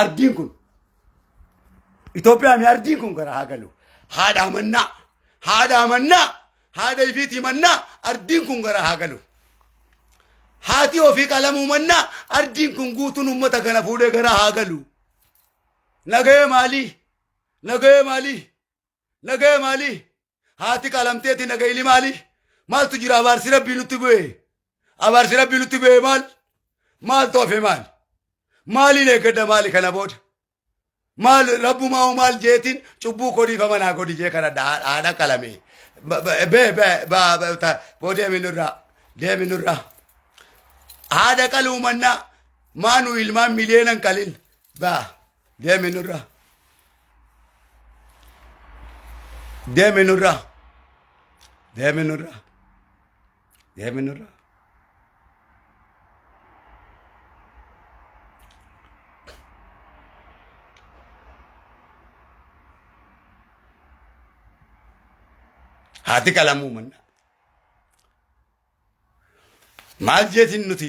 Ardiin kun Itoophiyaa mi ardiin kun gara haa galu. Haadha mannaa, haadha mannaa, haadha ifiitii mannaa ardiin kun gara haa galu. Haati ofii qalamuu mannaa ardiin kun guutuun uummata kana fuudhee gara haa galu. Nagahee maalii? Nagahee maalii? Nagahee maalii? Haati qalamteeti nagahili maalii? Maaltu jira abaarsi rabbii nutti bu'e? Abaarsi rabbii nutti bu'e maal? Maaltu hafe maali? Maaliin eeggadha maali kana booda? Maal rabbumaa maal jeetiin cubbuu koo dhiifama naa godhi jee kana haadha qalame. Bee bee boo deemi nurraa deemi nurraa. Haadha qaluu mannaa maa nu ilmaan miliyoonan qalin baa deemi nurraa. Deemi nurraa. Deemi nurraa. Deemi nurraa. Haati qalamuu manna. Maal jeetiin nuti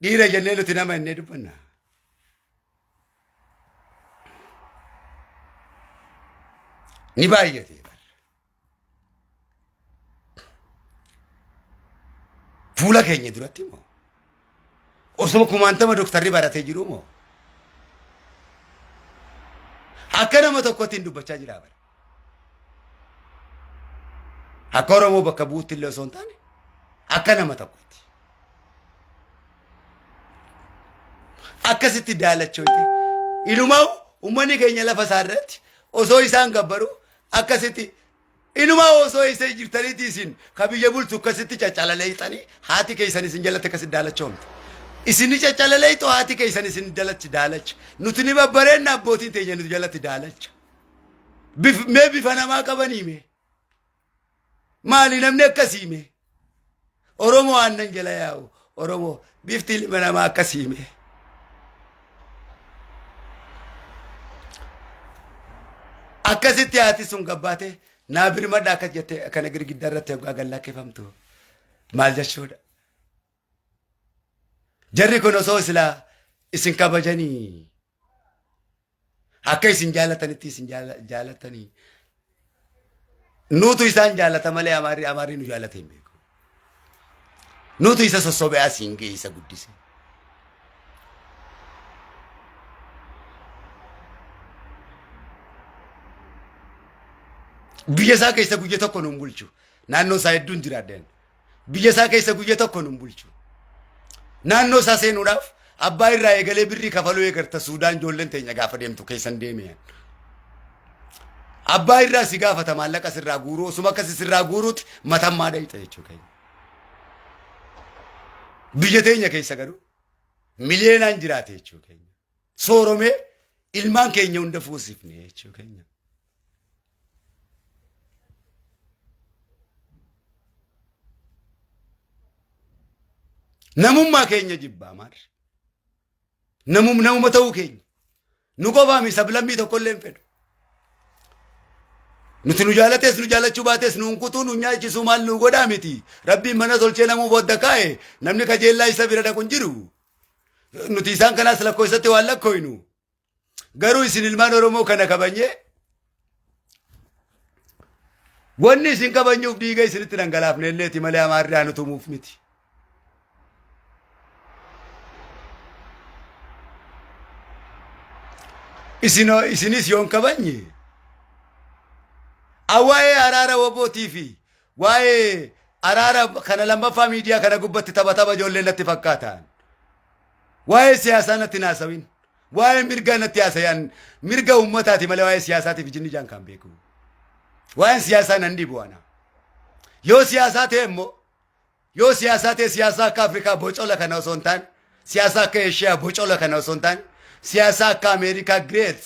dhiira jennee nuti nama jennee dubbanna. Ni baay'ate. Fuula keenya duratti moo? Osoo kumaantama doktarri baratee jiru moo? Akka nama tokkotti hin dubbachaa jira bara. Akka Oromoo bakka bu'uutti illee osoo hin taane akka nama tokkotti. Akkasitti daalachoyte. Inumaa uummanni keenya lafa isaa irratti osoo isaan gabbaru akkasitti inumaa osoo isa jirtaniiti isin ka biyya bulchu akkasitti caccalaleeyxanii haati keessan isin jalatti akkasitti daalachoomte. Isin ni caccalaleeyxu haati keessan isin jalatti daalacha. Nuti ni babbareenna abbootiin teenya nu jalatti daalacha. Mee bifa namaa qabanii mee? Maali namni akkasii mee? Oromoo aannan jala yaa'u Oromoo bifti ilma namaa akkasii mee? Akkasitti haati sun gabbaatee naa birmadha akkas jettee akkana girgiddaa irratti hoggaa gallakkifamtu maal jechuudha? Jarri kun osoo silaa isin kabajanii akka isin jaalatanitti isin jaalatanii nuutu isaan jaalata malee amaarri amaarri nu jaalate hin beeku. Nuutu isa sossobee asiin ga'e isa guddise. Biyya isaa keessa guyya tokko nuun bulchu. Naannoo isaa hedduun jiraadheen. Biyya isaa keessa guyya tokko nun bulchu. Naannoo isaa seenuudhaaf abbaa irraa eegalee birrii kafaluu eegarta Suudaan ijoolleen teenya gaafa deemtu keessan deemee. Abbaa irraa si gaafata maallaqa sirraa guuruu osuma akkasi sirraa guuruuti matammaa dhayxa jechuu keenya. Biyya teenya keessa garuu miliyeenaan jiraate jechuu keenya. Sooromee ilmaan keenya hunda fuusifne jechuu keenya. Namummaa keenya jibbaa maal? Namuma ta'uu keenya. Nu qofaami sablammii tokkollee hin fedhu. Nuti nu jaalates nu jaalachuu baates nu kutuu nu nyaachisuu maal nu godhaa miti. Rabbiin mana tolchee namuu bodda kaa'e namni kajeellaa isa bira dhaqu hin jiru. Nuti isaan kanaas lakkoofsatti waan lakkooynu. Garuu isin ilmaan Oromoo kana kabanyee wanni isin kabanyuuf dhiiga isinitti dhangalaafne illeeti malee amaarri haa nu tumuuf miti. Isin isinis yoon kabanye waa'ee araara wabootii fi waa'ee araara kana lammaffaa miidiyaa kana gubbatti tapha tapha ijoollee natti fakkaatan. Waa'ee siyaasaa natti hin haasawin. Waa'ee mirgaa natti haasayan mirga uummataati malee waa'ee siyaasaatiif jinni jaan kan beeku. Waa'een siyaasaa nan dhibu ana. Yoo siyaasaa ta'e immoo yoo siyaasaa ta'e siyaasaa akka Afrikaa bocola kana osoo hin taane siyaasaa akka Eeshiyaa bocola kana osoo hin taane siyaasaa akka Ameerikaa great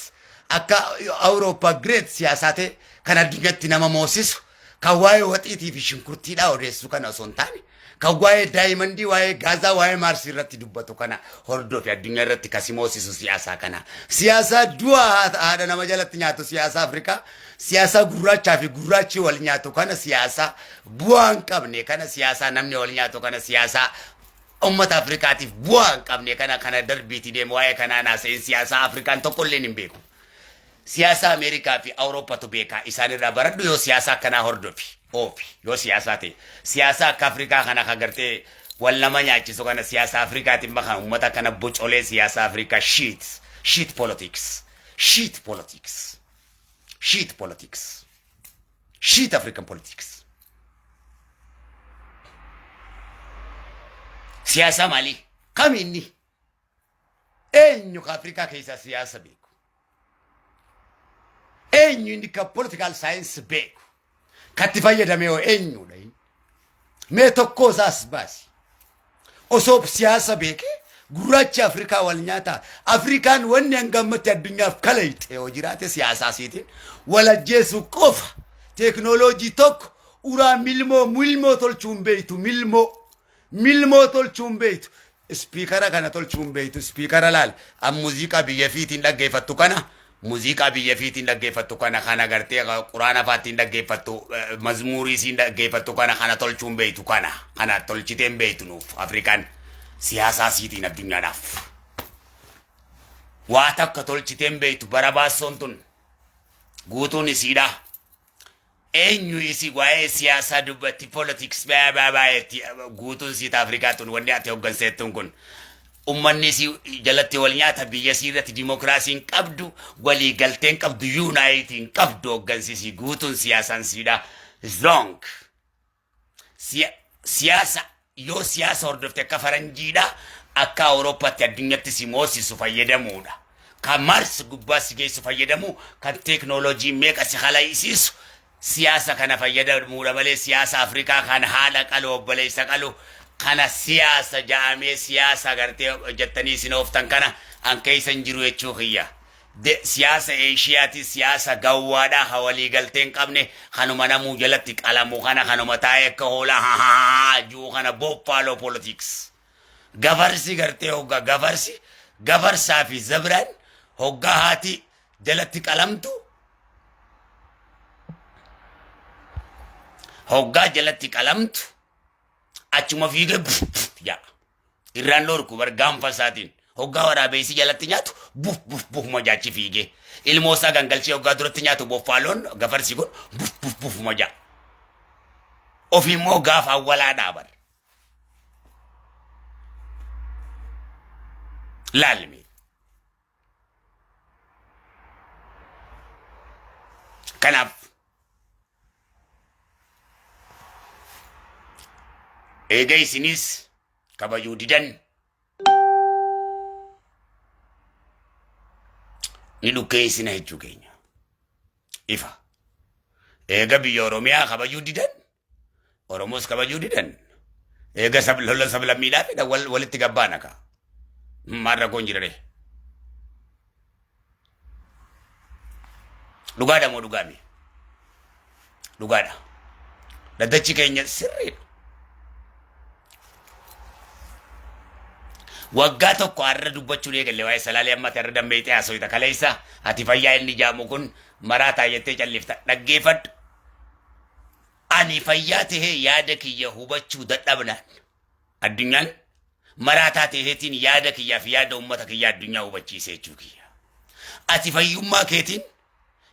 akka Awurooppaa great siyaasaa ta'e kan addunyaatti nama moosisu kan waa'ee waxiitii fi shunkurtiidhaa odeessu kana osoo hin taane kan waa'ee daayimandii, waa'ee gaazaa, waa'ee maarsii irratti dubbatu kana hordofi addunyaa irratti kasi moosisu siyaasaa kana. Siyaasaa du'a haadha nama jalatti nyaatu siyaasaa Afrikaa, siyaasaa gurraachaa fi gurraachi wal nyaatu kana siyaasaa bu'aa hin qabne kana siyaasaa namni wal nyaatu kana siyaasaa Ummata Afrikaatiif bu'aa hin qabne kana kana darbiitii deema waa'ee kanaa naasa'in siyaasaa Afrikaan tokkolleen hin beeku. Siyaasa Ameerikaa fi Awurooppatu beeka isaanirraa baradhu yoo siyaasa akkanaa hordofi oofi yoo siyaasaa ta'e siyaasa akka Afrikaa kana kan gartee wal nama nyaachisu kana siyaasa Afrikaatiin makan ummata kana bocolee siyaasa Afrikaa shit shit politics shit politics shit politics shit African politics. Siyaasa maalii? Kami inni? Eenyu ka Afrikaa keessaa siyaasa beeku? Eenyu inni ka political science beeku? Katti fayyadame hoo eenyudha inni? Mee tokkoo isaas baasi. Osoo siyaasa beekee gurraachi Afrikaa wal nyaataa. Afrikaan wanni hanga ammatti addunyaaf kalayxe yoo jiraate siyaasaa isiitiin wal ajjeesuu qofa. Teeknooloojii tokko uraa milmoo milmoo tolchuu hin beektu milmoo milmoo tolchuu hin beektu. Ispiikara kana tolchuu hin beektu. Ispiikara laal an muuziqaa biyya fiitiin dhaggeeffattu kana muuziqaa biyya fiitiin dhaggeeffattu kana kana gartee quraana faattiin dhaggeeffattu mazmuurii siin dhaggeeffattu kana kana tolchuu hin beektu kana kana tolchitee hin beektu nuuf Afrikaan siyaasaa siitiin addunyaadhaaf. Waa takka tolchitee hin beektu bara baassoon tun guutuun isiidha. Eenyu isi waa'ee siyaasaa dubbatti politics baa baa baa guutuun siita Afrikaa tun wanni ati hoogganseettuun kun. Ummanni isii jalatti wal nyaata biyya isii irratti dimokiraasiin qabdu walii galteen qabdu unityn qabdu hooggansi isii guutuun siyaasaan siidha. Is wrong. Siyaasa yoo siyaasa hordofte akka faranjiidha akka Awurooppaatti addunyatti si moosisu fayyadamuudha. Kan Mars gubbaa si geessu fayyadamu kan teeknooloojii meeqa si halayisiisu siyaasa kana fayyadamuudha malee siyaasa Afrikaa kan haadha qalu obboleessa qalu kana siyaasa ja'amee siyaasa gartee jettanii isin ooftan kana an keessa hin jiru jechuu kiyya. Siyaasa Eeshiyaati siyaasa gawwaadha ha walii galtee hin qabne kanuma namuu jalatti qalamu kana kanuma taa'ee akka hoolaa haa juu kana buffalo politics. Gafarsi gartee hoggaa gafarsi gafarsaa fi zebraan hoggaa haati jalatti qalamtu hoggaa jalatti qalamtu achuma fiigee yaa irraan dhorku bar gaanfa isaatiin hoggaa waraabessi jalatti nyaatu buf buf bufuma jaachi fiigee ilmoo isaa gangalchee hoggaa duratti nyaatu buffaloon gafarsi kun buf buf bufuma jaa ofii immoo gaafa awwalaa dhaaban laalmi. Kanaaf eega isinis kabajuu didan ni dhukkeessina jechuu keenya. Ifa. Eega biyya Oromiyaa kabajuu didan Oromoos kabajuu didan eega sab lola sablammiidhaa fedha walitti gabbaana ka. Maal rakkoon jira ree? Dhugaadha moo dhugaami? Dhugaadha. Dhaddachi keenya sirriidha. Waggaa tokko har'a dubbachuun eegalle waa'ee salaalee amma ati har'a dammeexee haasofita kaleessa ati fayyaa inni jaamu kun maraataa jettee callifta dhaggeeffadhu. Ani fayyaa tahee yaada kiyya hubachuu dadhabnaan addunyaan maraataa taheetiin yaada kiyyaa fi yaada uummata kiyyaa addunyaa hubachiise jechuu kiyya. Ati fayyummaa keetiin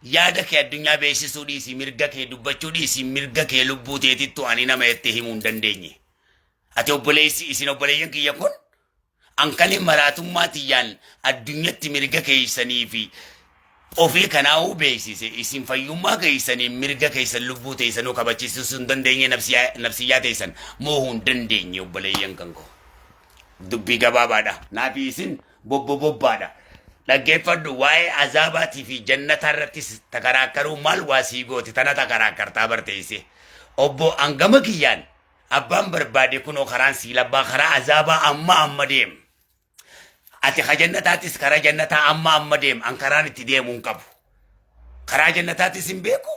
yaada kee addunyaa beeksisuu dhiisi mirga kee dubbachuu dhiisi mirga kee lubbuu teetittu ani nama itti himuu hin dandeenye. Ati obboleessi isin obboleeyyan kiyya kun ankalee maraatummaa tiyyaan addunyatti mirga keessanii fi ofii kanaa'uu beeksise isin fayyummaa keessanii mirga keessan lubbuu teessanuu kabachiisuu hin dandeenye nafsiyyaa teessan moohuu hin dandeenye obboleeyyan kan koo. Dubbii gabaabaadha. Naafi isin bobbo bobbaadha. Dhaggeeffadhu waa'ee azaabaatii fi jannataa irrattis takaraakkaruu maal waa sii gooti tana takaraakkartaa barteesse. Obbo hangama kiyyaan abbaan barbaade kunoo karaan sii labbaa karaa azaabaa amma amma deem. Ati ka jannataatis karaa jannataa amma amma deem an karaan itti deemu hin qabu. Karaa jannataatis hin beeku.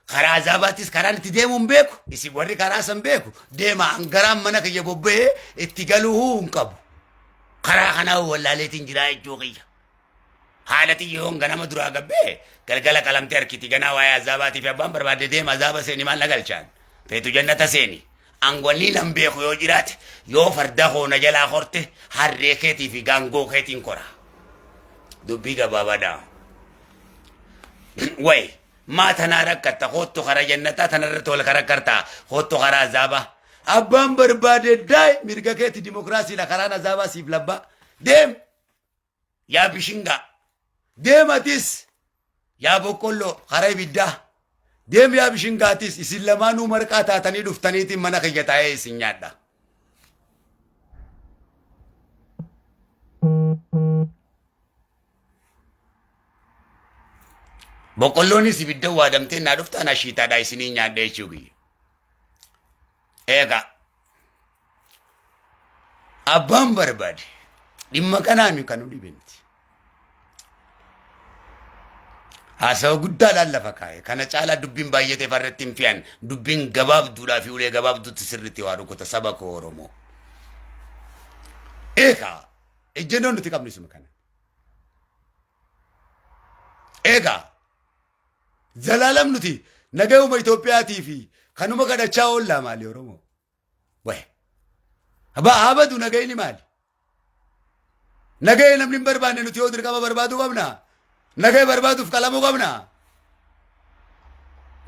Karaa azaabaatis karaan itti deemu hin beeku. Isin warri karaa san beeku deema an garaan mana kiyya bobba'ee itti galuu hin qabu. Karaa kanaa wallaaleetiin jiraa jechuu kiyya. Haadha xiyyoon ganama duraa gabbee galgala qalamtee harkiti ganaa waa'ee azaabaatii fi abbaan barbaade deema azaaba seeni maal na galchaan. Feetu jannata seeni. Angwanni nan beeku yoo jiraate, yoo farda koo na jalaa korte, harree keetii fi gaangoo keetiin kora. Dubbii gabaabaadha. Way maa tanaa rakkatta? Koottu kara jannataa tanarratti wal karakkartaa, koottu karaa azaabaa. Abbaan barbaade daa'e, mirga keeti, dimokiraasiidha. Karaan azaabaa siif labbaa. Deem yaa bishingaa, deem atis yaa boqqolloo, karaa ibiddaa deem yaa bishingaatis. Isin lamaanuu marqaa taatanii dhuftaniitiin mana kiyya taa'ee isin nyaadha. Boqqolloonis ibidda waadamtee naa dhuftaan ashiitaadhaa isinii nyaadha jechuu kiyya. Eegaa abbaan barbaade dhimma kanaami kan nu dhibe miti. Haasawa guddaadhaan lafa kaa'e. Kana caalaa dubbiin baay'atee farratti hin fe'an. Dubbiin gabaabduudhaa fi ulee gabaabduutti sirriitti waa rukuta saba koo Oromoo. Eegaa ejjennoon nuti qabnu isuma kana. Eegaa zalaalam nuti nagayuma Itoophiyaatii fi kanuma kadhachaa oollaa maali Oromoo? Wayi. Haa badu nagayni maali? Nagaya namni hin barbaanne nuti yoo dirqama barbaaduu qabna. Nagaya barbaaduuf qalamuu qabna.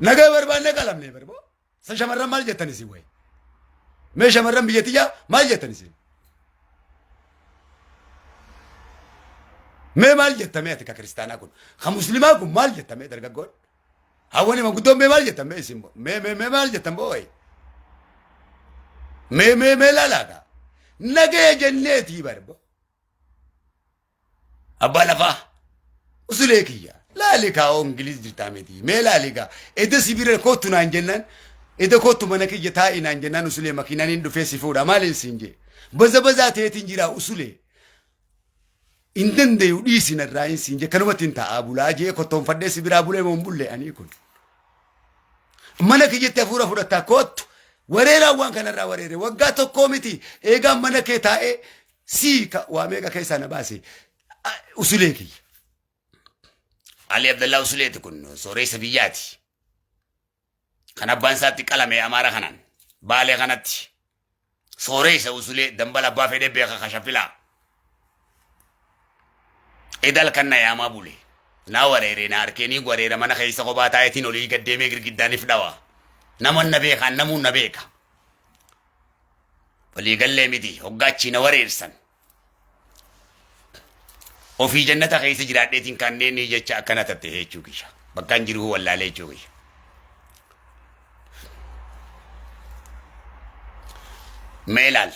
Nagaya barbaanne qalamne barboo. Isa shamarran maal jettan isin wayi? Mee shamarran biyya tiyyaa maal jettan isin? Mee maal jetta mee ati ka kiristaanaa kun? Ka muslimaa kun maal jetta mee dargaggoon? Hawwani manguddoon mee maal jettan mee isin mee mee mee maal jettan boo wayi? Mee mee mee laalaa kaa. Nagaya jenneetii barbo. Abbaa lafaa usulee kiyya laali kaa oo Ingiliz jirtaa miti mee laali kaa, eda si bira kootu naan jennaan, eda kootu mana kiyya taa'i naan jennaan, usulee makiinaan hin dhufee si fuudha maaliin siin jee baza bazaa ta'eetiin jira, usulee hin dandayu dhiisi narraa hin siin jee, kanumatti hin taa'aa bulaa jee kottoonfadhee si biraa bulee moo hin bulle? Anii kun mana kiyyatti hafuura fudhattaa koottu wareeraan waan kanarraa wareere waggaa tokkoo miti. Eegaan mana kee taa'ee sii ka waa meeqa keessaa na baase usulee kiyya. Ali Abdallaa Usuleeti kun sooressa biyyaati. Kan abbaan isaatti qalame Amaara kanaan Baalee kanatti sooressa usulee dambala abbaa fedhee beeka kashafilaa. Edal kan na yaamaa bule. Na wareere na harkeenii wareera mana keessa kophaa taa'eetiin olii gad deemee girgiddaaniif dhawa. Naman na beekaan namuu na beeka. Waliigallee miti hoggaachii na wareersan. Ofii jannata keessa jiraadheetiin kanneen jecha akkana tatte jechuu kiyya. Bakkaan jiru wallaalee jechuu kiyya. Mee ilaal.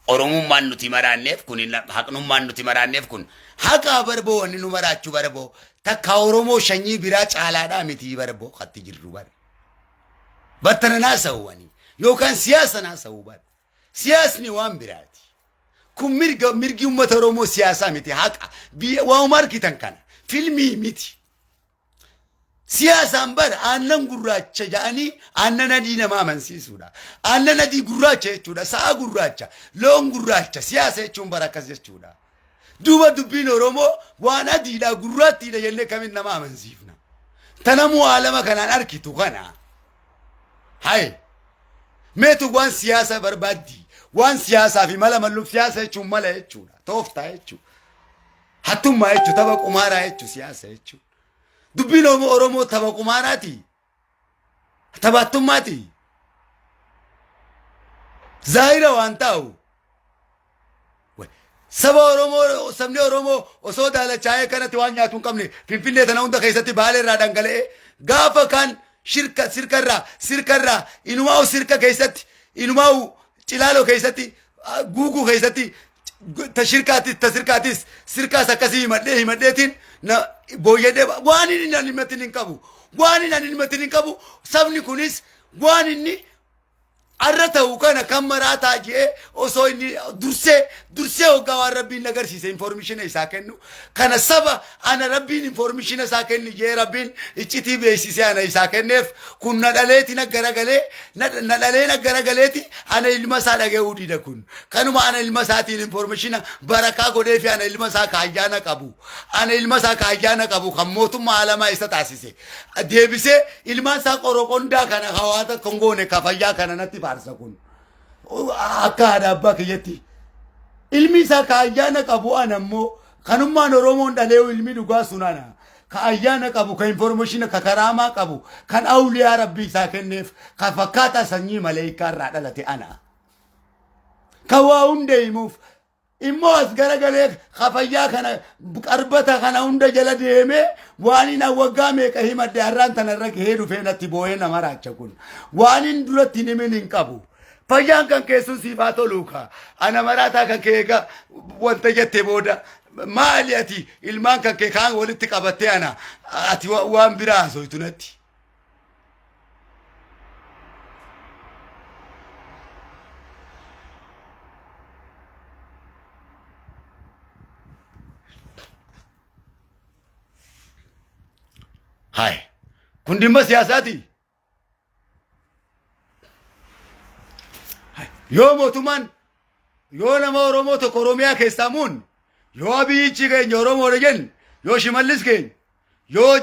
Oromummaan nuti maraanneef kun, haqnummaan nuti maraanneef kun haqaa barboo, wanni nu maraachuu barboo takka Oromoo shanyii biraa caalaadhaa miti barboo katti jirru bar. Battana naasa'uwani yookaan siyaasa naasa'uu bar. Siyaasni waan biraati. Kun mirga, mirgi uummata Oromoo siyaasaa miti, haqa. Biyya waa'uma argitan kana filmii miti. Siyaasaan bara aannan gurraacha jedhanii aannan adii nama amansiisuudha. Aannan adii gurraacha jechuudha. Sa'a gurraacha, loon gurraacha, siyaasa jechuun bara akkas jechuudha. Duuba dubbiin Oromoo waan adiidha gurraattiidha jennee kamiin nama amansiifna? Tanamuu aalama kanaan arkitu kana. Hayi. Meetu waan siyaasa barbaaddi. Waan siyaasaa fi mala malluuf siyaasa jechuun mala jechuudha. Tooftaa jechuudha. Hattummaa jechuudha. Tapha qumaaraa jechuudha siyaasa jechuudha. Dubbiin Oromoo tapha qumaaraati. Taphattummaati. Zaahira waan taa'u. Saba Oromoo, sabni Oromoo osoo daalachaa'ee kanatti waan nyaatu hin qabne Finfinnee tana hunda keessatti Baalee irraa dhangala'ee gaafa kaan shirka sirka irraa sirka irraa inumaa'u sirka keessatti inumaa'u Cilaaloo keessatti Guuguu keessatti ta shirkaatis ta sirkaatis sirkaas akkasii himadhee himadheetiin na booyyadhee waan inni nan himatin hin qabu, waan inni nan himatin hin qabu. Sabni kunis waan inni Arra ta'u kana kan maraataa jee osoo inni dursee dursee hoggaa waan Rabbiin agarsiise information isaa kennu kana saba ana Rabbiin information isaa kenni jee Rabbiin iccitii beeksisee ana isaa kenneef kun na dhaleeti na garagalee na dhalee na garagaleeti ana ilma isaa dhaga'uu dida. Kun kanuma ana ilma isaatiin information barakaa godhee fi ana ilma isaa ka ayyaana qabu, ana ilma isaa ka ayyaana qabu kan mootummaa alamaa isa taasise deebisee ilmaan isaa qoroqondaa kana hawaasa kan goone ka fayyaa kana natti faarsa. Kun akka haadha abbaa kiyyatti ilmi isaa ka ayyaana qabu, ana ammoo kanummaan Oromoon dhalee ilmi dhugaa sun ana ka ayyaana qabu, ka information, ka karaamaa qabu, kan awliyaa Rabbii isaa kenneef, ka fakkaataa sanyii maleekaa irraa dhalate ana ka waa hunda himuuf immoo as garagalee ka fayyaa kana qarbata kana hunda jala deemee waan hin waggaa meeqa himadde har'aan tanarra gahee dhufee natti boo'ee nama raacha. Kun waan hin duratti hin himin hin qabu. Fayyaan kan keessun siif haa toluu ka ana maraataa kan kee eega wanta jette booda maali ati ilmaan kan kee kaan walitti qabattee ana ati waan biraa haasoftu natti. Hai. Kun dhimma siyaasaati. Yoo mootummaan yoo nama Oromoo tokko Oromiyaa keessaa muun, yoo Abiyyichi keenya Oromoodha jennu, yoo Shimallis keenya, yoo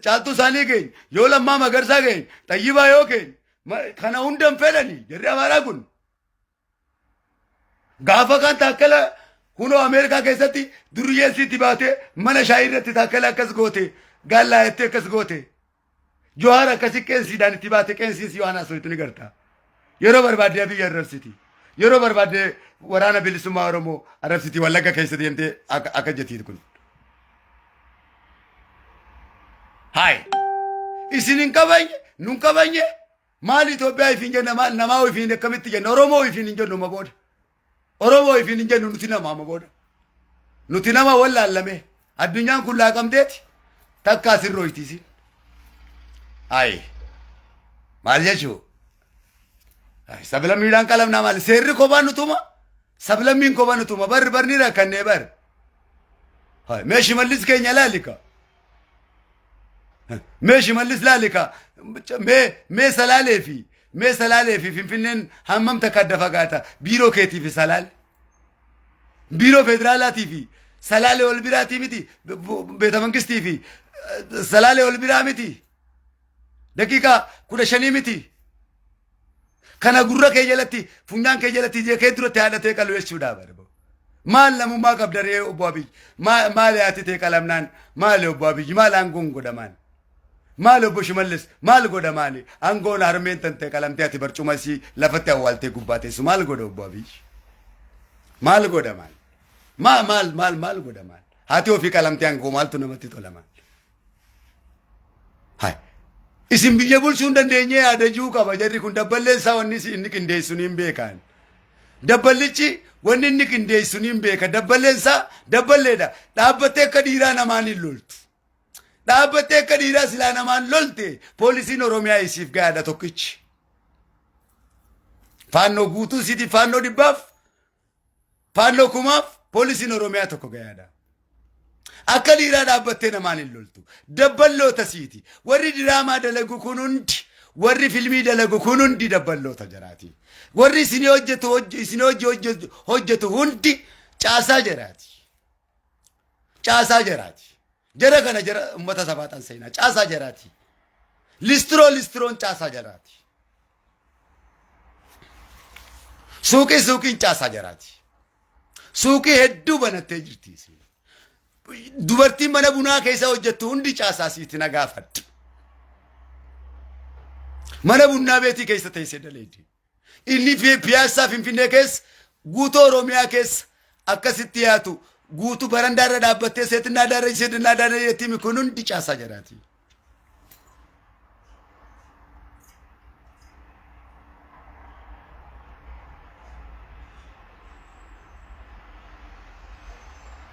Caaltuu isaanii keenya, yoo Lammaa Magarsaa keenya, Xayyibaa yoo keenya, kana hunda hin fedhani jarri Amaaraa kun. Gaafa kan Taakkala kunoo Ameerikaa keessatti duriyyeen sitti baatee mana shaayii irratti Taakkala akkas goote, gaallaa jettee akkas goote. Johaar akkasi qeensiidhaan itti baate, qeensiin si waan haasoftu ni garta. Yeroo barbaadde Abiyyi arrabsiti. Yeroo barbaadde Waraana Bilisummaa Oromoo arrabsiti, Wallagga keessa deemtee akka jettiiti kun. Hayi. Isin hin kabajne, nun kabajne, maal Itoophiyaa ifiin jenna, maal namaa ifiin akkamitti jenna? Oromoo ifiin hin jennu amma booda. Oromoo ifiin hin jennu, nuti nama amma booda. Nuti nama wallaallame. Addunyaan kun laaqamteeti takka asirrooyti isin. Hayi. Maal jechuu? Sablammiidhaan qalamnaa maali? Seerri kophaa nutuma. Sablammiin kophaa nutuma. Barri barni rakkannee bar. Mee Shimallis keenya laalika. Mee Shimallis laalika. Mee Salaalee fi Finfinneen hammam takka adda fagaata? Biiroo keetii fi Salaale. Biiroo federaalaatii fi Salaalee wal biraatii miti. Beeta mangistii fi Salaalee wal biraa miti. Daqiiqaa 15 miti. Kana gurra kee jalatti, funyaan kee jalatti, ija kee duratti haadhatee qalu jechuudha bara. Maal namummaa qabda ree, obbo Abiy? Maali haati ta'e qalamnaan? Maali obbo Abiy? Maal aangoon godha maal? Maali obbo Shimallis? Maal godha maali? Aangoon harmeen tan ta'e qalamtee ati barcuma isii lafatti awwaaltee gubbaa teessu maal godha obbo Abiy? Maal godha maal? Maal maal maal maal godha maal? Haati ofii qalamtee aangoo maaltu namatti tola maal? Hai. Isin biyya bulchuu hin dandeenye yaada jiru qaba jarri kun. Dabballeen isaa wanni inni qindeessu ni hin beekan. Dabballichi wanni inni qindeessu ni hin beeka. Dabballeen isaa dabballeedha. Dhaabbattee akka dhiiraa namaan hin loltu. Dhaabbattee akka dhiiraa silaa namaan lolte poolisiin Oromiyaa isiif gahaadha tokkichi. Faannoo guutuu isiitiif, faannoo dhibbaaf, faannoo kumaaf poolisiin Oromiyaa tokko gahaadha. Akka dhiiraa dhaabbattee namaan hin loltu. Dabballoota siiti. Warri diraamaa dalagu kun hundi, warri filmii dalagu kun hundi dabballoota jaraati. Warri isinii hojjetu isinii hojii hojjetu hundi caasaa jaraati. Caasaa jaraati. Jara kana jara uummata sabaaxan seenaa caasaa jaraati. Listiroo listiroon caasaa jaraati. Suuqii suuqiin caasaa jaraati. Suuqii hedduu banattee jirti isin. Dubartiin mana bunaa keessa hojjettu hundi caasaa siiti, na gaafadhu. Mana bunnaa beetii keessa teessee daleeddi. Inni piyaassaa Finfinnee keessa, guutuu Oromiyaa keessa akkasitti yaatu, guutuu barandaa irra dhaabbattee seetinnaa daara seetinnaa daara jettii, kun hundi caasaa jaraati.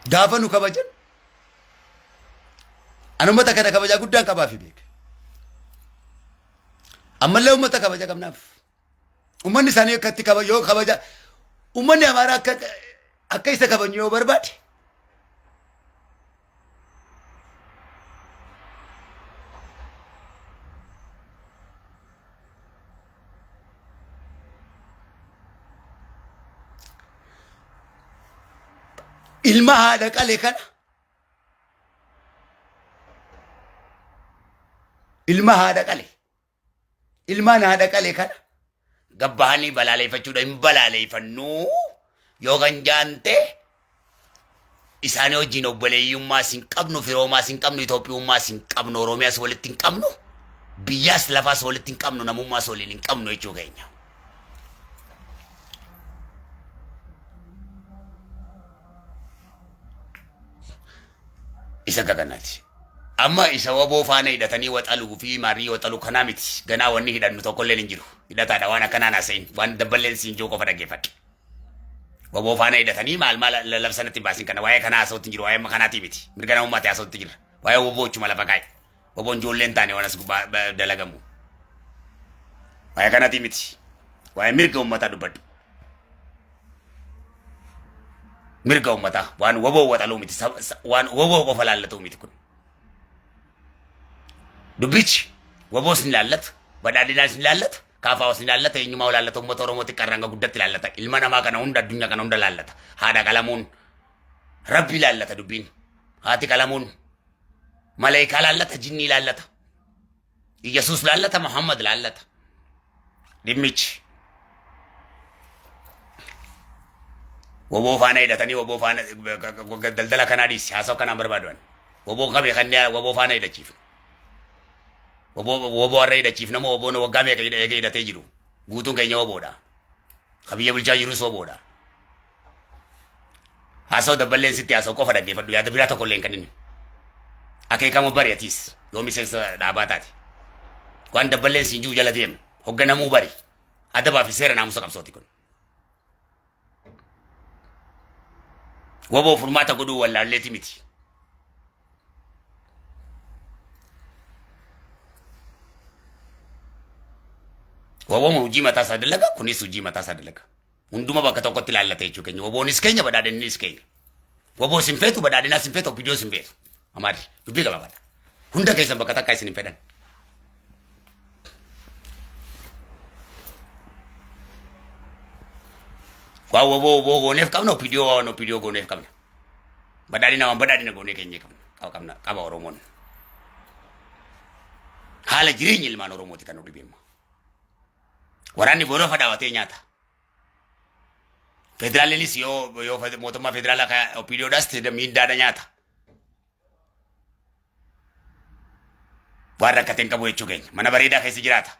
Gaafa nu kabajan ani uummata kana kabajaa guddaan qabaafi beeka. Ammallee uummata kabaja qabnaaf. Uummanni isaanii akka itti kaba yoo kabaja uummanni Amaaraa akka akka isa kabaju yoo barbaade ilma haadha qale kana ilma haadha qale ilmaan haadha qale kana gabbahanii balaaleeffachuudha hin balaaleeffannuu yoo kan jaante isaanii wajjin obboleeyyummaas hin qabnu firoomaas hin qabnu Itoophiyummaas hin qabnu Oromiyaas walitti hin qabnu biyyaas lafaas walitti hin qabnu namummaas waliin hin qabnu jechuu keenya. Isa akka kanaati. Amma isa waboo faana hidhatanii waxaluu fi marii waxaluu kanaa miti. Ganaa wanni hidhannu tokkolleen hin jiru. Hidhataadha waan akkanaan haasa'in. Waan dabballeen siin jiru qofa dhaggeeffadhu. Waboo faana hidhatanii maal maal labsa natti baasin kana waa'ee kanaa haasa'utti hin jiru. Waa'ee amma kanaatii miti. Mirga namummaatti haasa'utti jira. Waa'ee waboo chuma lafa kaa'e. Waboon ijoolleen taane waan as gubbaa dalagamu. Waa'ee kanaatii miti. Waa'ee mirga uummataa dubbadhu. Mirga uummataa waan waboo waxaluu miti. Waan waboo qofa laallatuu miti kun. Dubbichi waboos ni laallata, badhaadhinaas ni laallata, kaafaawos ni laallata, eenyummaa laallata, uummata Oromoo xiqqaarraa hanga guddatti laallata. Ilma namaa kana hunda addunyaa kana hunda laallata. Haadha qalamuun rabbi laallata dubbiin. Haati qalamuun maleekaa laallata, jinnii laallata. Iyyasuus laallata, Muhammad laallata. Dhimmichi. Woboo faana hidhatanii woboo faana daldala kanaa dhiisi haasawa kanaan barbaadu ani. Woboo qabee kan woboo faana hidhachiifnu. Woboo woboo har'a hidhachiifna moo woboon waggaa meeqa eega hidhatee jiru. Guutuun keenya woboodha. Ka biyya bulchaa jirus woboodha. Haasawa dabballeen sitti haasawu qofa dhaggeeffadhu yaada biraa tokko illee hin kennin. Akeekama bari atiis yoo miseensa dhaabaa taate. Waan dabballeen siin jiru jala deema. Hogganamuu bari. Adabaa fi seera naamusa qabsooti kun. Waboo furmaata godhuu wallaalleeti miti. Waboon hojii mataa isaa dalaga kunis hojii mataa isaa dalaga. Hunduma bakka tokkotti ilaallata jechuu keenya. Waboonis keenya badhaadhinnis keenya. Waboos hin feetu badhaadhinaas hin feetu opidiyoos hin feetu. Amaarri dubbii gabaabaadha. Hunda keessan bakka takkaa isin hin fedhan. Waan waboo waboo gooneef qabna opidiyoo waan opidiyoo gooneef qabna. Badhaadhina waan badhaadhina goonee keenya qabna. Qaba qabna qaba Oromoon. Haala jireenya ilmaan Oromooti kan nu dhibeemma. Waraanni borofa dhaawatee nyaata. Federaalinis yoo yoo mootummaa federaalaa kan opidiyoodhaas ta'e miindaadha nyaata. Waan rakkate hin qabu jechuu keenya. Mana bareedaa keessa jiraata.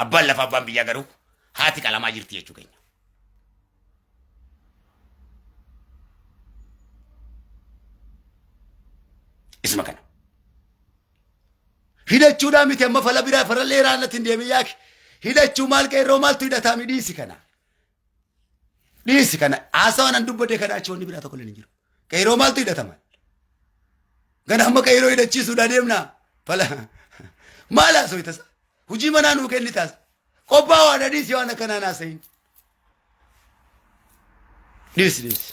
Abbaan lafa abbaan biyyaa garuu haati qalamaa jirti jechuu keenya. Isuma kana. Hidhachuudhaa miti amma fala biraa fala dheeraa natti hin deemin yaaki. Hidhachuu maal qeerroo maaltu hidhataa mi dhiisi kana. Dhiisi kana haasawa nan dubbadhe kana achi wanni biraa tokko illee hin jiru. Qeerroo maaltu hidhatama? Gana amma qeerroo hidhachiisuudhaa deemna. Fala maal haasawita isa? Hojii manaa nuu kennitaas. Qophaawaadha dhiisi waan akkanaa naasayin. Dhiisi dhiisi.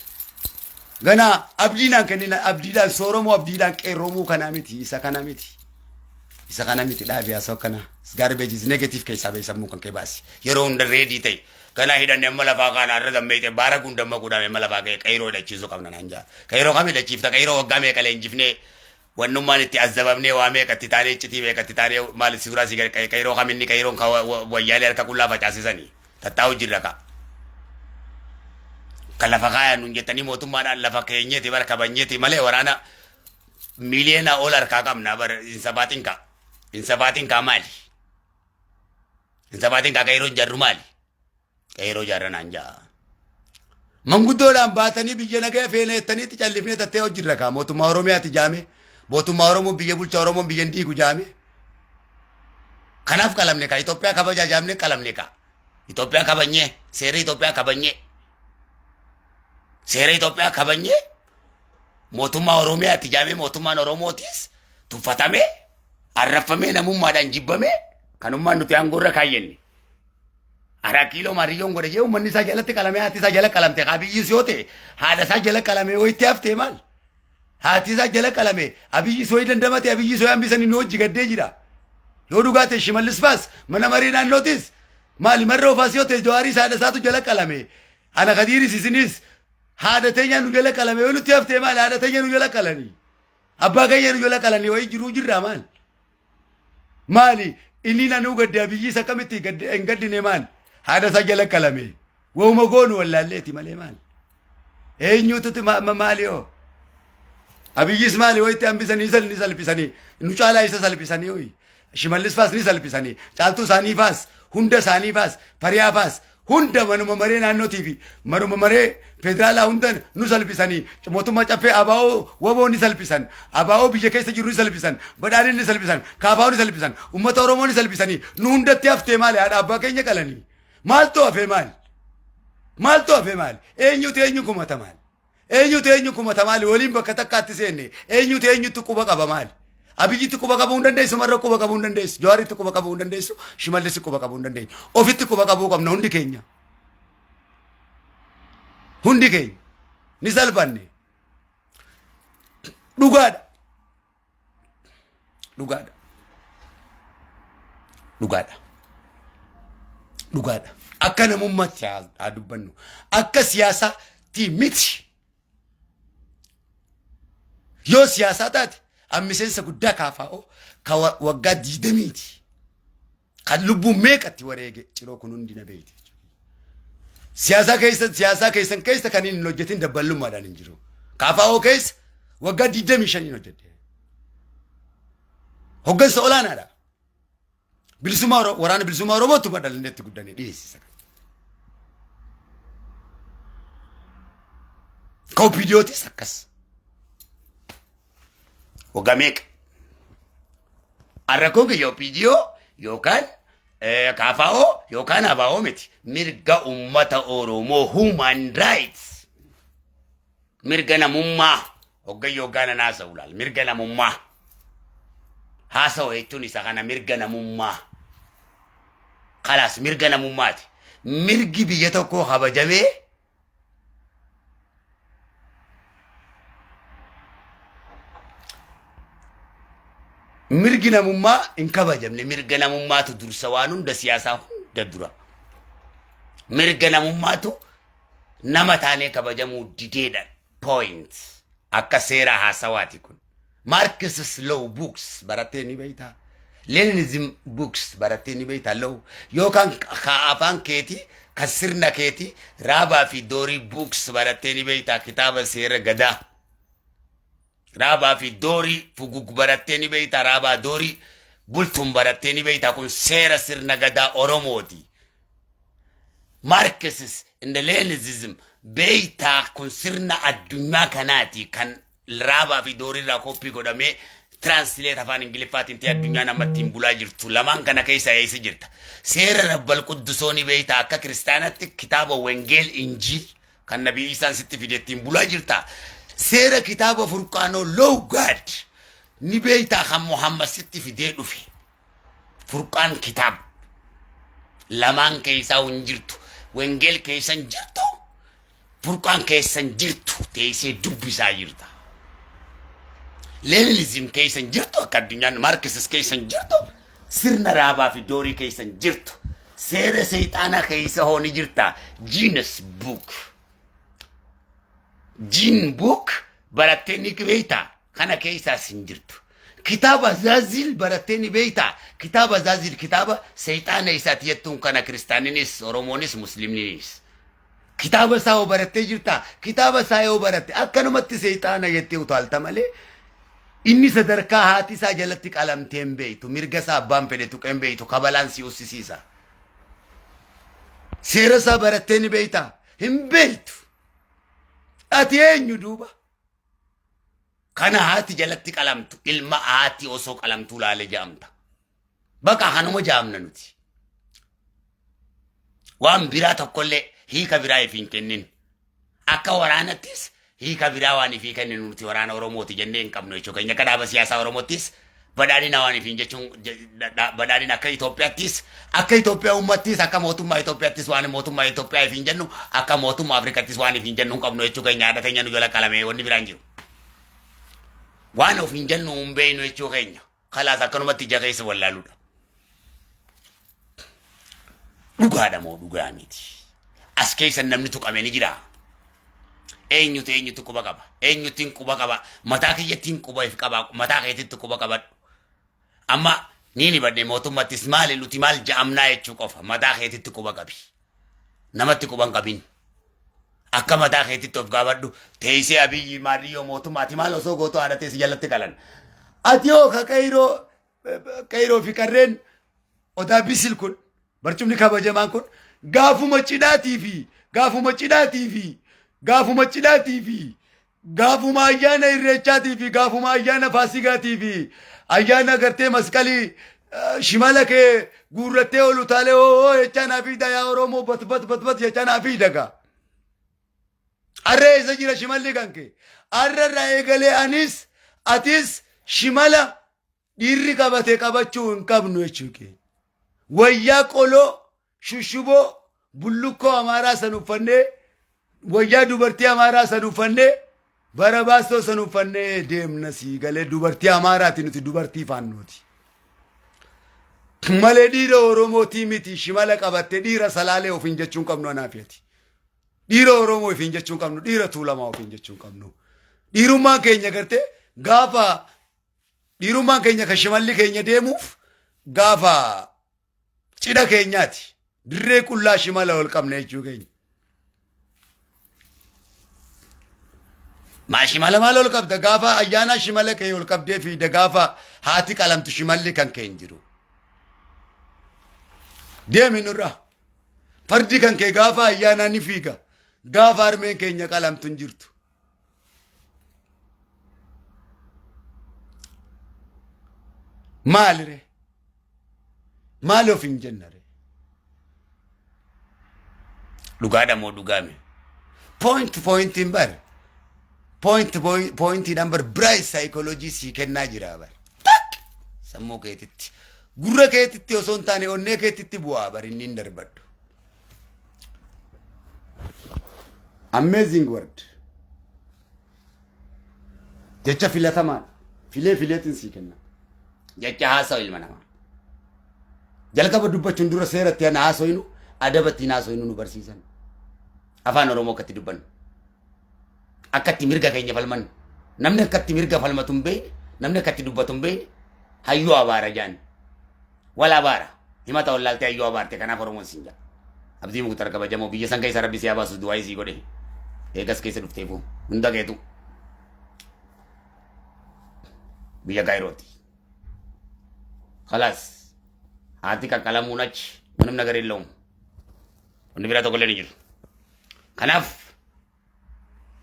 Gana abdiinaan kennina abdiidhaan sooromoo abdiidhaan qeerroomuu kanaa miti isa kana miti. Isa kana miti dhaabi haasawaa kana. Garbage is negative keessaa ba'e sammuu kan kee baasi. Yeroo hunda ready ta'e. Kana hidhanne amma lafaa kaana irra dammeeyte baara kun dammaquudhaan amma lafaa ka'e qeyroo hidhachiisuu qabna naan jaa. Qeyroo kam hidhachiifta qeyroo waggaa meeqa leenjifnee wannummaan itti azzabamnee waa meeqa itti taanee iccitii meeqa itti taanee maal suuraa si qeyroo kam inni qeyroon ka wayyaalee harka qullaa facaasisanii tattaa'u jirra ka. Kan lafa kaayan nuun jettanii mootummaadhaan lafa keenyeeti bara kabanyeeti malee waraana miliyoona ol harkaa qabna bara hin sabaatin kaa. Hin sabaatin kaa maali? Hin sabaatin kaa qeyroo jarru maali? Qeyroo jaarra naan ja'a. Manguddoodhaan baatanii biyya nagaya feeneettaniitti callifnee tattee hojirra kaa mootummaa Oromiyaati jaame mootummaa Oromoon biyya bulcha Oromoon biyya hin diigu jaame. Kanaaf qalamne kaa Itoophiyaa kabajaa jaamne qalamne kaa. Itoophiyaa kabanyee seera Itoophiyaa kabanyee seera Itoophiyaa kabanyee mootummaa Oromiyaatti jaamee mootummaan Oromootis tuffatamee arrabfamee namummaadhaan jibbamee kanummaan nuti aangoo irra kaayyenne. Araa kiiloo maariyyoon godhe jee uummanni isaa jalatti qalamee, haati isaa jala qalamte. Abiyyis yoo ta'e haadha isaa jala qalamee wayitti haftee maal? Haati isaa jala qalame, Abiyyis wayi dandamate, Abiyyis wayi hambisanii nu hojii gaddee jira. Yoo dhugaa ta'e Shimallis faas mana marii naannootis maali, Marroo faas yoo ta'e, Jawaaris haadha isaatu jala qalame. Ana Kadiiris isinis haadha teenya nu jala qalame, yoo nutti haftee maali? Haadha teenya nu jala qalanii. Abbaa keenya nu jala qalanii wayii jiruu jirraa maal? Maali inni nanuu gadde, Abiyyis akkamitti hin gaddine maal? Haadha isaa jala qalame. Wauma goonu wallaalleeti malee maal? Eenyututi maali hoo? Abiyyis maali wayitti hambisanii isa ni salphisanii, nu caalaa isa salphisanii hoyi. Shimallis faas ni salphisanii, Caaltuu isaanii faas, hunda isaanii faas, Fariyaa faas, hunda manuma maree naannootii fi manuma maree federaalaa hunda nu salphisanii, mootummaa caffee ABO WBO ni salphisan, ABO biyya keessa jiru ni salphisan, Badhaadhin ni salphisan, KFO ni salphisan, uummata Oromoo ni salphisanii, nu hundatti haftee maali? Haadha abbaa keenya qalanii maaltu hafee maali? Maaltu hafee maali? Eenyutu eenyu kumata maali? Eenyutu eenyu kumata maali? Waliin bakka takkaatti seenne, eenyutu eenyutti quba qaba maali? Abiyyitti quba qabuu hin dandeessu, Marra quba qabuu hin dandeessu, Jawaaritti quba qabuu hin dandeessu, Shimallissi quba qabuu hin dandeenyu. Ofitti quba qabuu qabna hundi keenya. Hundi keenya ni salphanne. Dhugaadha. Dhugaadha. Dhugaadha. Dhugaadha. Akka namummaatti haa dubbannu. Akka siyaasaatti miti. Yoo siyaasaa taate, an miseensa guddaa KFO ka waggaa 20ti. Kan lubbuun meeqatti wareege ciroo kun hundi na beekti. Siyaasaa keessa, siyaasaa keessan keessa kan hin hojjetin dabballummaadhaan hin jiru. KFO keessa waggaa 25 hojjedhe. Hoggansa olaanaadha. Bilisummaa Waraana Bilisummaa Oromootu badhalinnetti guddanii dhiyeessisa. Koopidiyootis akkas. Waggaa meeqa? Rakkoon kiyya OPDO yookaan KFO yookaan ABO miti. Mirga uummata Oromoo, human rights. Mirga namummaa. Hoggayyoo hoggaana naasa'u laal. Mirga namummaa. Haasa'u jechuun isa kana, mirga namummaa. Kalaas, mirga namummaati. Mirgi biyya tokkoo kabajamee mirgi namummaa hin kabajamne, mirga namummaatu dursa waan hunda, siyaasaa hunda dura. Mirga namummaatu nama taanee kabajamuu dideedha. Point. Akka seera haasawaati kun. Marxist law books barattee ni beektaa? Leninism books barattee ni beektaa? Law yookaan ka afaan keetii, kan sirna keetii, Raabaa fi Doorii books barattee ni beektaa? Kitaaba seera gadaa. Raabaa fi Doorii fugug barattee ni beektaa? Raabaa Doorii Bultuun barattee ni beektaa? Kun seera sirna gadaa Oromooti. Marxist and Leninism beektaa? Kun sirna addunyaa kanaati, kan Raabaa fi Doorii irraa koppii godhamee translate afaan Ingiliffaatiin ta'e addunyaan amma ittiin bulaa jirtu. Lamaan kana keessa eessa jirta? Seera Rabbal Quddusoo ni beektaa? Akka kiristaanatti kitaaba Wengeel, Injiil kan Nabii Isaan sitti fide ittiin bulaa jirta. Seera kitaaba Furqaanoo, Law God, ni beektaa, kan Muhammad sitti fidee dhufe? Furqaan kitaaba. Lamaan keessaa hin jirtu. Wengeel keessa hin jirtu. Furqaan keessa hin jirtu, teessee dubbisaa jirta. Leninism keessa hin jirtu, akka addunyaan Marxist keessa hin jirtu, sirna Raabaa fi Doorii keessa hin jirtu. Seera seexaanaa keessa hoo ni jirta. Genius book. Jin book barattee ni beektaa? Kana keessaas hin jirtu. Kitaaba Zaazil barattee ni beektaa? Kitaaba Zaazil kitaaba seexaana isaati jettuun kana kiristaaninis, Oromoonis, Muslimninis. Kitaaba isaa hoo barattee jirtaa? Kitaaba isaa yoo baratte akkanumatti seexaana jettee utaalta malee, inni sadarkaa haati isaa jalatti qalamtee hin beektu. Mirga isaa abbaan fedhe tuqee hin beektu. Kabalaan si ussisiisa. Seera isaa barattee ni beektaa? Hin beektu. Ati eenyu duuba? Kana haati jalatti qalamtu, ilma haati osoo qalamtuu laale jedhamta. Baqa kanuma jaamna nuti. Waan biraa tokkollee hiika biraa if hin kennin. Akka waraanattis hiika biraa waan ifii kenninu nuti waraana Oromooti jennee hin qabnu jechuu keenya. Akka dhaaba siyaasaa Oromoottis Badhaadhina waan ifiin jechuun badhaadhina akka Itoophiyaattis, akka Itoophiyaa uummattis, akka mootummaa Itoophiyaattis waan mootummaa Itoophiyaa ifiin jennu, akka mootummaa Afrikaattis waan ifiin jennu hin qabnu jechuu keenya. Haadha teenya nu jala qalamee wanni biraan jiru. Waan ofiin jennu hin beeknu jechuu keenya. Kalaas, akkanumatti ija keessa wallaaluudha. Dhugaadha moo dhugaa miti? As keessa namni tuqame ni jira. Eenyutu eenyutu quba qaba? Eenyutti quba qaba? Mataa kiyyattiin quba if qaba. Mataa keetitti quba qabadhu. Amma ni ni badne mootummaattis maali, nuti maal ja'amnaa jechuu qofa. Mataa keetitti quba qabi. Namatti quba hin qabin. Akka mataa keetitti of gaafadhu. Teessee Abiyyi maaliyyoo mootummaati maal osoo gootu haadha teessi jalatti qalan. Ati hoo ka qeyroo fi qarreen Odaa Bisil kun, barcumni kabajamaan kun, gaafuma cidhaatii fi gaafuma cidhaatii fi gaafuma cidhaatii fi gaafuma ayyaana Irreechaatii fi gaafuma ayyaana Faasigaatii fi ayyaana gartee Masqalii shimala kee guurrattee ol utaalee hoo jechaa naa fiida, yaa Oromoo, bat bat bat bat jechaa naa fiida gaa. Arra eessa jira shimalli kan kee? Arra irraa eegalee anis atis shimala dhiirri qabate qabachuu hin qabnu jechuu keenya. Wayyaa qoloo, shushuboo, bullukkoo Amaaraa san uffannee, wayyaa dubartii Amaaraa san uffannee, bara baastoo san uffannee deemna. Sii galee? Dubartii Amaaraati nuti, dubartii Faannooti. Malee dhiira Oromootii miti. Shimala qabatte dhiira Salaalee ofiin jechuun qabnu anaaf ati. Dhiira Oromoo ofiin jechuun qabnu, dhiira Tuulamaa ofiin jechuun qabnu. Dhiirummaan keenya gartee gaafa dhiirummaan keenya kan shimalli keenya deemuuf gaafa cidha keenyaati. Dirree qullaa shimala ol qabna jechuu keenya. Maa shimala maal ol qabda? Gaafa ayyaana shimala kee ol qabdee fiida, gaafa haati qalamtu shimalli kan kee hin jiru. Deemi nurraa. Fardi kan kee gaafa ayyaanaa ni fiiga. Gaafa harmeen keenya qalamtu hin jirtu. Maalire? Maal of hin jennare? Dhugaadha moo dhugaame? Point pointiin bar. Point pointiidhaan bar biraay saayikooloojii sii kennaa jira bar. Tak! Sammuu keetitti. Gurra keetitti osoo hin taane onnee keetitti bu'aa bar inni hin darbadhu. Amazing word. Jecha filatamaan filee fileetiin sii kenna. Jecha haasawu ilma namaa. Jalqaba dubbachuun dura seeratti ana haasoynu, adaba ittiin haasoynu nu barsiisan. Afaan Oromoo akkatti dubbannu. Akkatti mirga keenya falmannu. Namni akkatti mirga falmatu hin beekne, namni akkatti dubbatu hin beekne, hayyuu abaara jaan. Wal abaara. Himata wallaaltee hayyuu abaarte, kanaaf Oromoon siin jedha. Abdii Muktar kabajamoo, biyya san keessa Rabbi si haa baasu, du'aa sii godhe. Eegas keessa dhufteefu hunda keetu. Biyya Kaayirooti. Khalaas. Haati qaqqalamuun achi ምንም ነገር የለውም። Wanni biraa tokko illee ni jiru. Kanaaf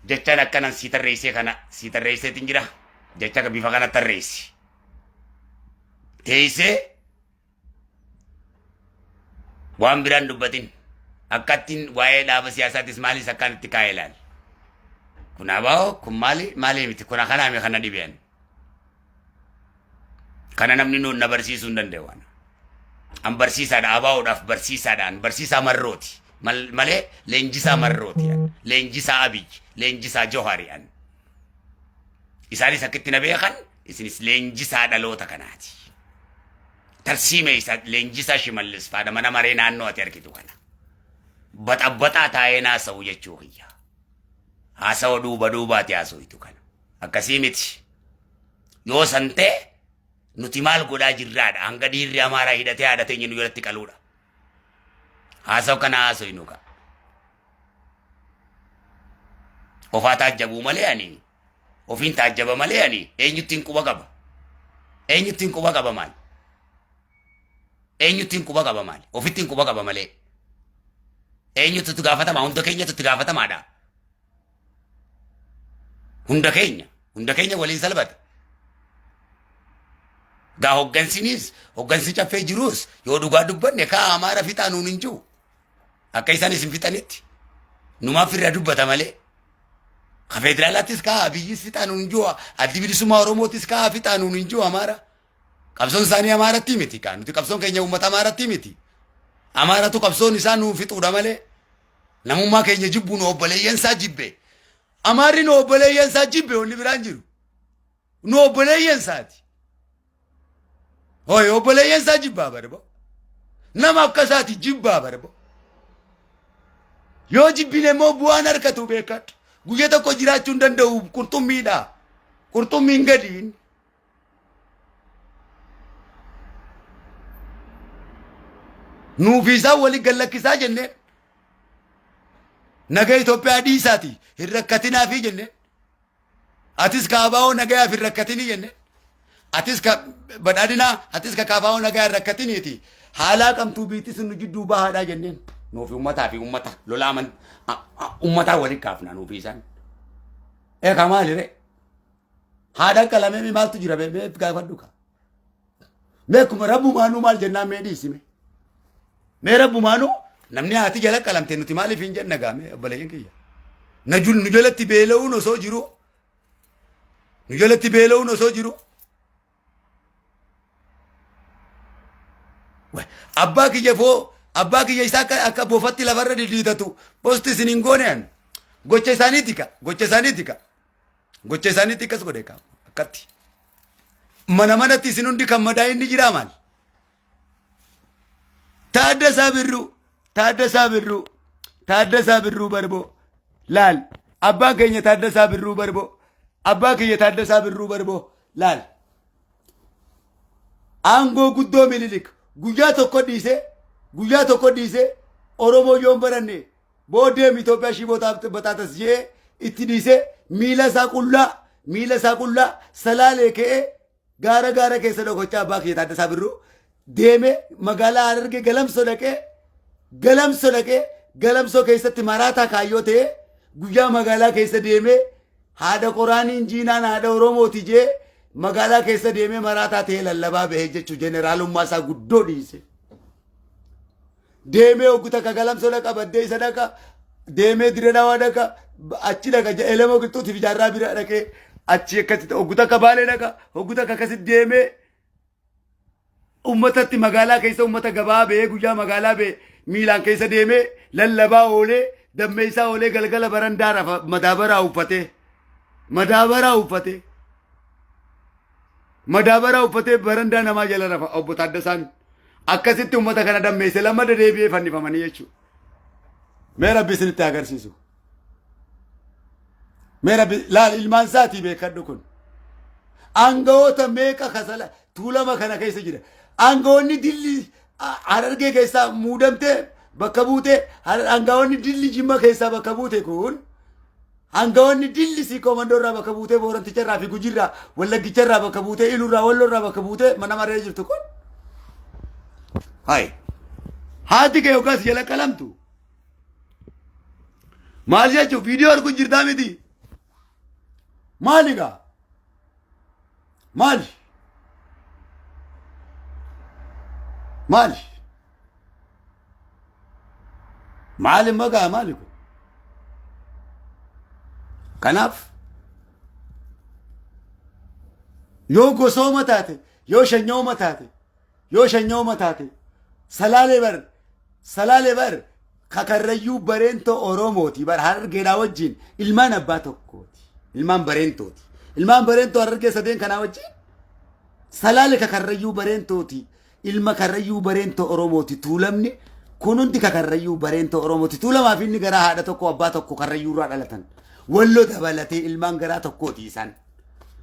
jechaan akkanan sii tarreessee kana sii tarreesseetiin jira. Jecha akka bifa kana tarreessi. Teessee waan biraan dubbatin, akkattiin waa'ee dhaaba siyaasaatis maalis akkaan itti kaa'ee ilaali. Kun abaa'oo kun maali maali miti, kun akanaami kana dhibeen. Kana namni nu na barsiisuu hin danda'u. Ana. An barsiisaadha, abaa'oodhaaf barsiisaadhaan, barsiisaa Marrooti. Malee leenjisaa Marrooti. Leenjisaa Abiy, leenjisaa Johari an. Isaanis akkitti na beekan, isinis leenjisaa dhaloota kanaati. Tarsiime isa leenjisaa Shimallis faadha mana maree naannoo ati argitu kana. Baxabbaxaa taa'ee naasa'u jechuu kiyya. Haasawa duuba duubaati haasoitu kana. Akkasii miti. Yoo san ta'e nuti maal godhaa jirraadha? Hanga dhiirri Amaaraa hidhatee haadha teenya nu jalatti qaluudha. Haasawa kana haasoinu ka. Ofaa taajjabuu malee, ani ofiin taajjaba malee, ani eenyuttiin quba qaba? Eenyuttiin quba qaba maali? Eenyuttiin quba qaba maali? Ofittiin quba qaba malee. Eenyutu itti gaafatama? Hunda keenyatu itti gaafatamaadha. Hunda keenya. Hunda keenya waliin salphata. Gaa hoggansinis, hoggansi Caffee jirus, yoo dhugaa dubbanne kaa Amaara fixaa nuun hin jiru. Akka isaan isin fixanitti. Numaaf irraa dubbata malee. Ka federaalaattis kaa Abiyyis fixaa nuun hin jiru. Addi Bilisummaa Oromootis kaa fixaa nuun hin jiru Amaara. Qabsoon isaanii Amaaratti miti kaa. Nuti qabsoon keenya uummata Amaaratti miti. Amaaratu qabsoon isaa nuu fixuudha malee. Namummaa keenya jibbu nu obboleeyyan isaa jibbe. Amaarri nu obboleeyyan isaa jibbe wanni biraan jiru. Nu obboleeyyan isaati. Hooyi obboleeyyan isaa jibbaa barbo. Nama akka isaati jibbaa barbo. Yoo jibbine immoo bu'aan harkatu beekadhu. Guyya tokko jiraachuu hin danda'u qurxummiidha. Qurxummiin gadi inni. Nuufi isaan wali gallakkisaa jenneen. Naga Itoophiyaa dhiisaati hin rakkatinaafi jenneen. Atis ka ABO nagayaaf hin rakkatinii jenneen. Atis ka badhaadhinaa atis ka KFO nagayaa hin rakkatiniiti. Haalaa qabtuu biitti sun nu jidduu bahaadhaa jenneen. Nuufi ummataa fi ummata lolaa aman ummataa wali kaafna nuufi isaan. Eekaa maali ree? Haadha qalamee maaltu jira mee mee gaafadhu ka. Mee akkuma rabbumaanuu maal jennaan mee dhiisime. Mee rabbumaanuu namni haati jala qalamte nuti maaliif hin jenna gaa mee obboleeyyan kiyya. Nu jalatti beela'uun osoo jiru nu jalatti beela'uun osoo jiru Abbaa kiyya foo abbaa kiyya isaa akka akka bofatti lafarra diddiitatu posti isin hin goone an. Gocha isaaniiti ka gocha isaaniiti ka gocha isaaniiti akkas godhe ka akkatti. Mana manatti isin hundi kan madaa inni jiraa maal? Taaddasaa Birruu Taaddasaa Birruu Taaddasaa Birruu Barboo laal abbaan keenya Taaddasaa Birruu Barboo abbaa kiyya Taaddasaa Birruu Barboo laal aangoo guddoo Minilik guyyaa tokko dhiisee guyyaa tokko dhiisee Oromoo yoon baranne booddeem Itoophiyaa shiboo bataatas jee itti dhiisee miila isaa qullaa miila isaa qullaa salaalee ka'ee gaara gaara keessa dhokochaa abbaa kiyya Taaddasaa Birruu deemee magaalaa Harargee Galamsoo dhaqee Galamsoo dhaqee Galamsoo keessatti maraataa kaayyoo ta'ee guyyaa magaalaa keessa deemee haadha qoraaniin jiinaan haadha Oromooti jee magaalaa keessa deemee maraataa ta'ee lallabaa bahee jechuun jeneraalummaa isaa guddoo dhiise. Deemee hoggu takka Galamsoo dhaqa baddee isa dhaqa deemee Dirree Dhawaa dhaqa achi dhaqa Elemoo Qilxuutiif Jaarraa bira dhaqee achi akkasitti hoggu takka Baalee dhaqa hoggu takka akkasitti deemee ummatatti magaalaa keessa ummata gabaa ba'ee guyyaa magaalaa ba'e miilaan keessa deemee lallabaa oolee dammeessaa oolee galgala barandaa rafa madaabaraa uffatee madaabaraa uffatee madaabaraa uffatee barandaa namaa jala rafa obbo Taaddasaan akkasitti ummata kana dammeesse lamma deebi'ee fannifamanii jechuudha. Mee rabbi isinitti agarsiisu. Mee rabbi laal ilmaan isaatii beekadhu kun. Aangawoota meeqa kasala tuulama kana keessa jira. Aangawoonni dilli Harargee keessaa muudamtee bakka buute aangawoonni dilli Jimma keessaa bakka buute kun aangawoonni dilli Siikoo Mandoo irraa bakka buutee Booranticha irraa fi Gujii irraa Wallaggicha irraa bakka buutee Iluu irraa Walloo irraa bakka buutee mana maree jirtu kun. Hayi. Haati kee yookaas jala qalamtu. Maal jechuun viidiyoo arguu jirtaa miti. Maali gaa? Maali? Maali? Maali magaa maali kun? Kanaaf yoo gosooma taate yoo shanyooma taate yoo shanyooma taate salaalee bar salaalee bar kakarrayyuu bareentoo Oromooti bar harargeedhaa wajjin ilmaan abbaa tokkooti ilmaan bareentooti ilmaan bareentoo harargee sadeen kanaa wajjin salaale kakarrayyuu bareentooti ilma karrayyuu bareentoo Oromooti tuulamni kun hundi kakarrayyuu bareentoo Oromooti tuulamaa fi inni garaa haadha tokko abbaa tokko karrayyuu irraa dhalatan walloo dabalatee ilmaan garaa tokkooti isaan.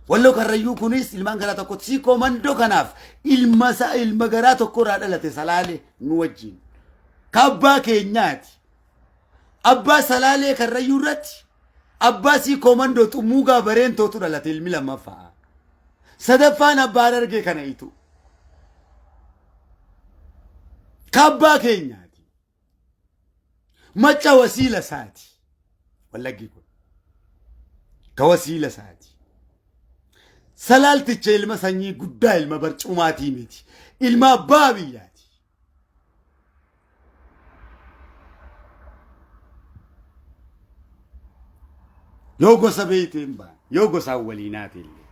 Walloo Karrayyuu kunis ilmaan garaa tokkooti. Sii koomandoo kanaaf ilma isaa ilma garaa tokko irraa dhalate Salaalee nu wajjin. Ka abbaa keenyaati. Abbaa Salaalee Karrayyuu irratti abbaa sii koomandoo xummuugaa bareentootu dhalate ilmi lammaffaa. Sadaffaan abbaa Harargee kana itu. Ka abbaa keenyaati. Macca wasiila isaati. Wallaggi kun. Ka wasiila isaati. Salaalticha ilma sanyii guddaa ilma barcumaatii miti. Ilma abbaa biyyaati. Yoo gosa beeyte hin baane, yoo gosaan waliinaate illee.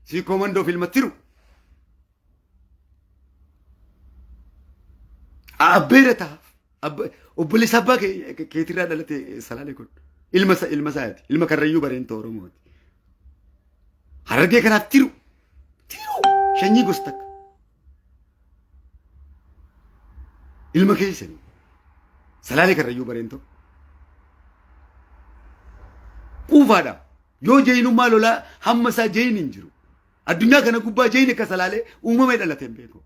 Siikoo mandoof ilma tiru. Abbeera ta'a. Obboleessa abbaa keetirraa dhalate Salaalee kun. Ilma ilma isaati. Ilma Karrayyuu Bareentoo Oromooti. Harargee kanaaf tiru. Tiru. Shanyii gosa takka. Ilma keessanii. Salaalee Karrayyuu Bareentoo. Quufaadha. Yoo jeynummaa lolaa hamma isaa jeyn hin jiru. Addunyaa kana gubbaa jeyni akka Salaalee uumamee dhalate hin beeku.